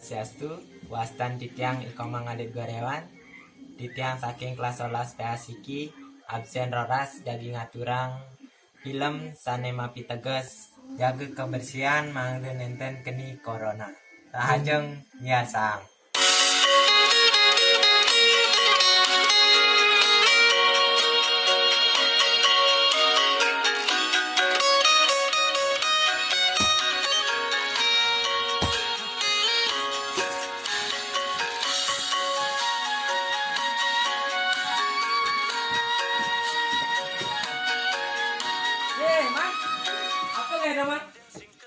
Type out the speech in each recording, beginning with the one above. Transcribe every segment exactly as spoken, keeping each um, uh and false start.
Swastiastu, wastan titiang Iko Mangalit Gorewan, titiang saking kelas sebelas P A siki, absen roras jagi ngaturang film sane mapiteges, jaga kebersihan mangda nenten keni corona. Rahajeng miarsang. Eh, Mang. Apa nggak ada, Mang?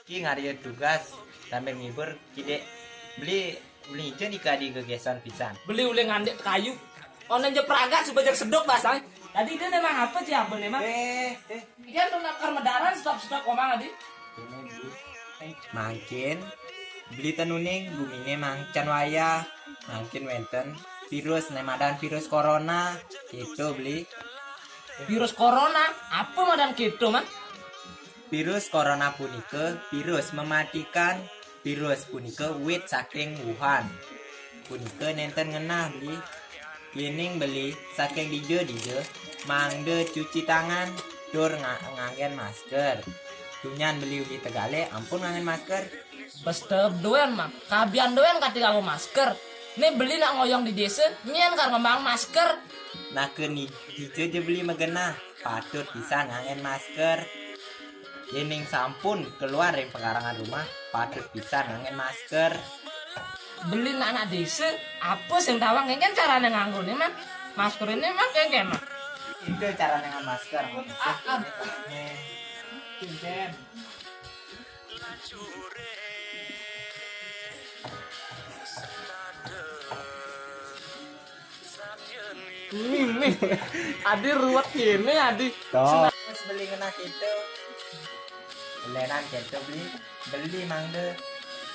Ki ngarya tugas sambil ngibur, Ki Dek. Beli, beli ijen ika di gegesan pisan. Beli ulih ngandik kayu. Onen je pragat suba jeg seduk basang. Tadi dia memang apa sih apa memang? Eh, eh. Ikan tuh nakar medaran stop-stop omang tadi. Mangkin beli tenuning gumine mangcan wayah. Mangkin wenten virus ne madan virus corona. Itu beli. Virus corona? Apa madan gitu, Mang? Virus corona punika virus mematikan. Virus punika wit saking Wuhan. Punika nenten ngenah beli. Yening beli saking dija-dija, mangda cuci tangan, tur nga-, nganggen masker. Tunyan beli uli tegale ampun nganggen masker. Pesta duen, Mang. Kabian duen kati nganggo masker. Ne beli nak ngoyong di desa, nyen kar ngembang masker. Naka ni dija ja beli magenah, patut pisan nganggen masker. Yening sampun keluar ring pekarangan rumah, patut pisan nganggen masker. Beli nak anak desa, apa sing tawang? Ngene carane nganggone, Mang? Masker ini, Mang, kayak gimana? Itu carane nganggo masker. Ah, ah. Nih. Cincin. Ini, nih. Adi ruwet ini, Adi. Toh. Wis beli ngenah gitu. Belenan gitu beli. Beli mangda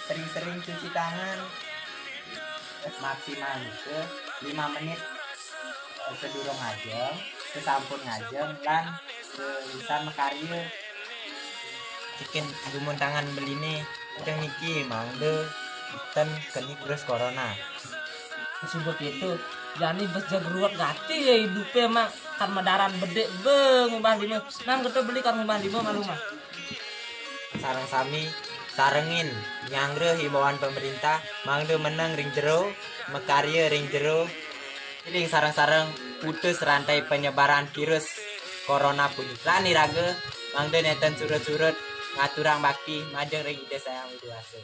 sering-sering cuci tangan. Maksimal ke lima menit, eh, sedurung ngajeng, sesampun ngajeng, lan selisan makarya. Cikin gumun tangan beline, ceng niki mangda ten keni virus corona. Suba gitu, jani bes jag ruwet gati ya idupe, Mang. Kan medaran bedik be ngubah lima. Nang gitu beli kan ngubah lima malu, Mang. Sareng sami sarengin nyanggra himbauan pemerintah, mangda meneng ring jero, makarya ring jero. Ring sareng-sareng putus rantai penyebaran virus corona punika. Lan iraga mangda nenten surut-surut ngaturang bakti majeng ring Ida Sang Widi Wasa.